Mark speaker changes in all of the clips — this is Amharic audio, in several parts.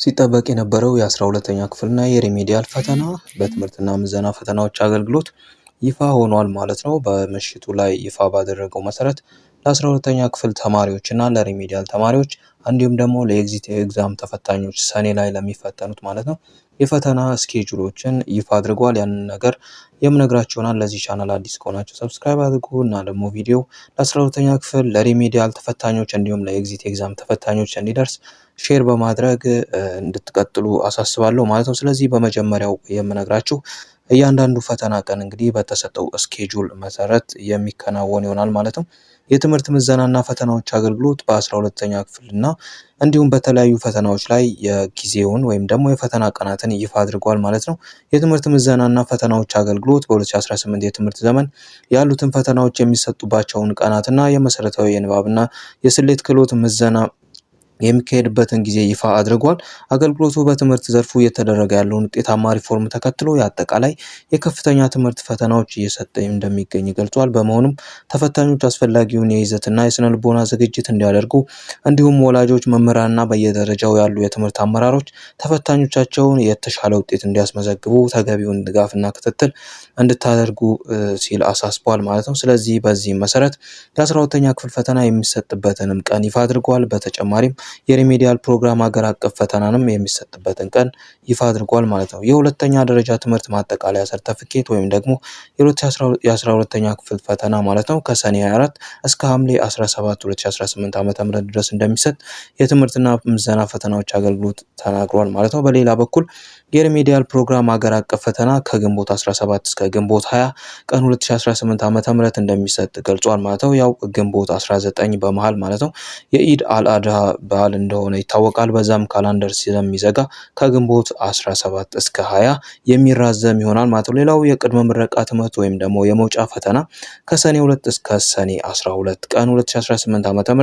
Speaker 1: ሲጠበቅ የነበረው የ12ኛ ክፍልና የ remedial ፈተና በትምህርትና ምዘና ፈተናዎች አገልግሎት ይፋ ሆኗል ማለት ነው። በምሽቱ ላይ ይፋ ባደረገው መሰረት ለ12ኛ ክፍል ተማሪዎች እና ለ remedial ተማሪዎች እንዲሁም ደግሞ ለ exit exam ተፈታኞች ሰኔ ላይ ለሚፈተኑት ማለት ነው የፈተና schedule ኦችን ይፋ አድርጓል። ያንን ነገር የምነግራችሁ ይሆናል። ለዚህ ቻናል አዲስ ከሆናችሁ subscribe አድርጉ እና ደግሞ ቪዲዮ ለ12ኛ ክፍል ለ remedial ተፈታኞች እንዲሁም ለ exit exam ተፈታኞች እንዲደርስ share በማድረግ እንድትቀጥሉ አሳስባለሁ ማለት ነው። ስለዚህ በመጀመሪያው የምነግራችሁ እያንዳንዱ ፈተና ቀን እንግዲህ በተሰጠው schedule መሰረት የሚከናወን ይሆናል ማለት ነው። የትምህርት ምዘናና ፈተናዎች አገልግሎት በ12ኛ ክፍል እና እንዲሁም በተለያዩ ፈተናዎች ላይ የጊዜውን ወይም ደግሞ የፈተና ቀናትን ይፋ አድርጓል ማለት ነው። የትምህርት ምዘናና ፈተናዎች አገልግሎት በ2018 የትምህርት ዘመን ያሉትን ፈተናዎች የሚሰጡባቸውን ቀናትና የመሰረታዊ የንባብና የስሌት ክህሎት ምዘና የሚካሄድበትን ጊዜ ይፋ አድርጓል። አገልግሎቱ በትምህርት ዘርፉ እየተደረገ ያለውን ውጤታማ ሪፎርም ተከትሎ የአጠቃላይ የከፍተኛ ትምህርት ፈተናዎች እየሰጠ እንደሚገኝ ገልጿል። በመሆኑም ተፈታኞች አስፈላጊውን የይዘትና የስነ ልቦና ዝግጅት እንዲያደርጉ እንዲሁም ወላጆች፣ መምህራንና በየደረጃው ያሉ የትምህርት አመራሮች ተፈታኞቻቸውን የተሻለ ውጤት እንዲያስመዘግቡ ተገቢውን ድጋፍና ክትትል እንድታደርጉ ሲል አሳስቧል ማለት ነው። ስለዚህ በዚህም መሰረት የ12ኛ ክፍል ፈተና የሚሰጥበትንም ቀን ይፋ አድርጓል። በተጨማሪም የ remedial ፕሮግራም ሀገር አቀፍ ፈተናንም የሚሰጥበትን ቀን ይፋ አድርጓል ማለት ነው። የሁለተኛ ደረጃ ትምህርት ማጠቃለያ ሰርተፍኬት ወይም ደግሞ የ12ኛ ክፍል ፈተና ማለት ነው ከሰኔ 24 እስከ ሐምሌ 17 2018 ዓ.ም ድረስ እንደሚሰጥ የትምህርትና ምዘና ፈተናዎች አገልግሎት ተናግሯል ማለት ነው። በሌላ በኩል የ remedial ፕሮግራም ሀገር አቀፍ ፈተና ከግንቦት 17 እስከ ግንቦት 20 ቀን 2018 ዓ.ም እንደሚሰጥ ገልጿል ማለት ነው። ያው ግንቦት 19 በመሃል ማለት ነው የኢድ አልአድሃ በዓል እንደሆነ ይታወቃል። በዛም calendar ስለሚዘጋ ከግንቦት 17 እስከ 20 የሚራዘም ይሆናል ማለት ነው። ሌላው የቅድመ ምረቃ ትምህርት ወይም ደግሞ የመውጫ ፈተና ከሰኔ 2 እስከ ሰኔ 12 ቀን 2018 ዓ.ም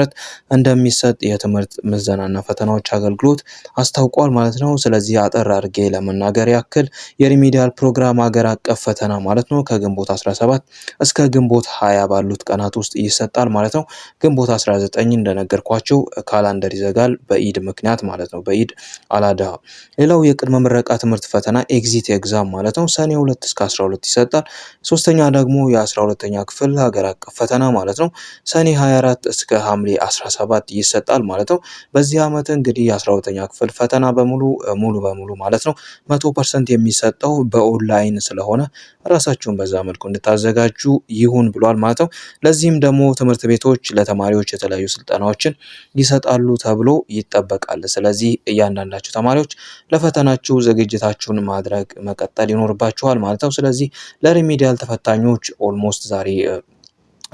Speaker 1: እንደሚሰጥ የትምህርት ምዘናና ፈተናዎች አገልግሎት አስታውቋል ማለት ነው። ስለዚህ አጠር አድርጌ ለመናገር ያክል የ remedial ፕሮግራም ሀገር አቀፍ ፈተና ማለት ነው ከግንቦት 17 እስከ ግንቦት 20 ባሉት ቀናት ውስጥ ይሰጣል ማለት ነው። ግንቦት 19 እንደነገርኳችሁ calendar ይዘጋል በኢድ ምክንያት ማለት ነው፣ በኢድ አልአድሃ። ሌላው የቅድመ ምረቃ ትምህርት ፈተና exit exam ማለት ነው ሰኔ 2 እስከ 12 ይሰጣል። ሶስተኛ ደግሞ የ12ኛ ክፍል ሀገር አቀፍ ፈተና ማለት ነው ሰኔ 24 እስከ ሐምሌ 17 ይሰጣል ማለት ነው። በዚህ ዓመት እንግዲህ የ12ኛ ክፍል ፈተና በሙሉ ሙሉ በሙሉ ማለት ነው 100% የሚሰጠው በኦንላይን ስለሆነ ራሳችሁን በዛ መልኩ እንድታዘጋጁ ይሁን ብሏል ማለት ነው። ለዚህም ደግሞ ትምህርት ቤቶች ለተማሪዎች የተለያዩ ስልጠናዎችን ይሰጣሉ ተብሎ ይጠበቃል። ስለዚህ እያንዳንዳችሁ ተማሪዎች ለፈተናችሁ ዝግጅታችሁን ማድረግ መቀጠል ይኖርባችኋል ማለት ነው። ስለዚህ ለ remedial ተፈታኞች almost ዛሬ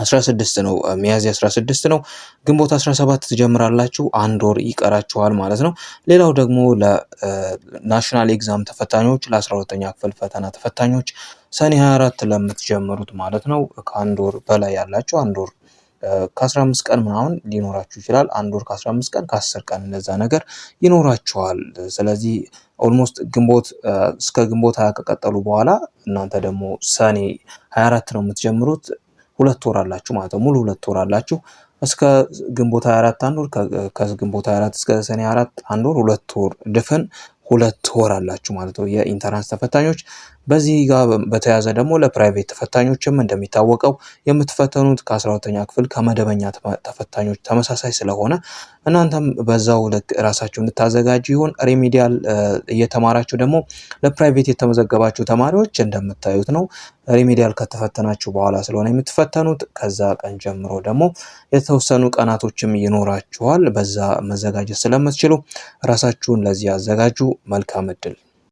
Speaker 1: 16 ነው፣ ሚያዝያ 16 ነው። ግንቦት 17 ትጀምራላችሁ። አንድ ወር ይቀራችኋል ማለት ነው። ሌላው ደግሞ ለ national exam ተፈታኞች ለ12ኛ ክፍል ፈተና ተፈታኞች ሰኔ 24 ለምትጀምሩት ማለት ነው ከአንድ ወር በላይ ያላችሁ አንድ ወር ከ15 ቀን ምናምን ሊኖራችሁ ይችላል። አንድ ወር ከ15 ቀን ከ10 ቀን እንደዛ ነገር ይኖራችኋል። ስለዚህ almost ግንቦት እስከ ግንቦት 20 ከቀጠሉ በኋላ እናንተ ደግሞ ሰኔ 24 ነው የምትጀምሩት። 2 ወር አላችሁ ማለት ነው። ሙሉ 2 ወር አላችሁ። እስከ ግንቦት 24 አንድ ወር፣ ከግንቦት 24 እስከ ሰኔ 24 አንድ ወር፣ 2 ወር፣ ድፍን 2 ወር አላችሁ ማለት ነው የ entrance ተፈታኞች። በዚህ ጋር በተያያዘ ደግሞ ለ private ተፈታኞችም እንደሚታወቀው የምትፈተኑት ከ12ኛ ክፍል ከመደበኛ ተፈታኞች ተመሳሳይ ስለሆነ እናንተም በዛው ልክ ራሳችሁ እንድታዘጋጁ ይሁን። Remedial እየተማራችሁ ደግሞ ለ private የተመዘገባችሁ ተማሪዎች እንደምታዩት ነው። Remedial ከተፈተናችሁ በኋላ ስለሆነ የምትፈተኑት ከዛ ቀን ጀምሮ ደግሞ የተወሰኑ ቀናቶችም ይኖራችኋል። በዛ መዘጋጀት ስለምትችሉ ራሳችሁን ለዚህ አዘጋጁ። መልካም እድል።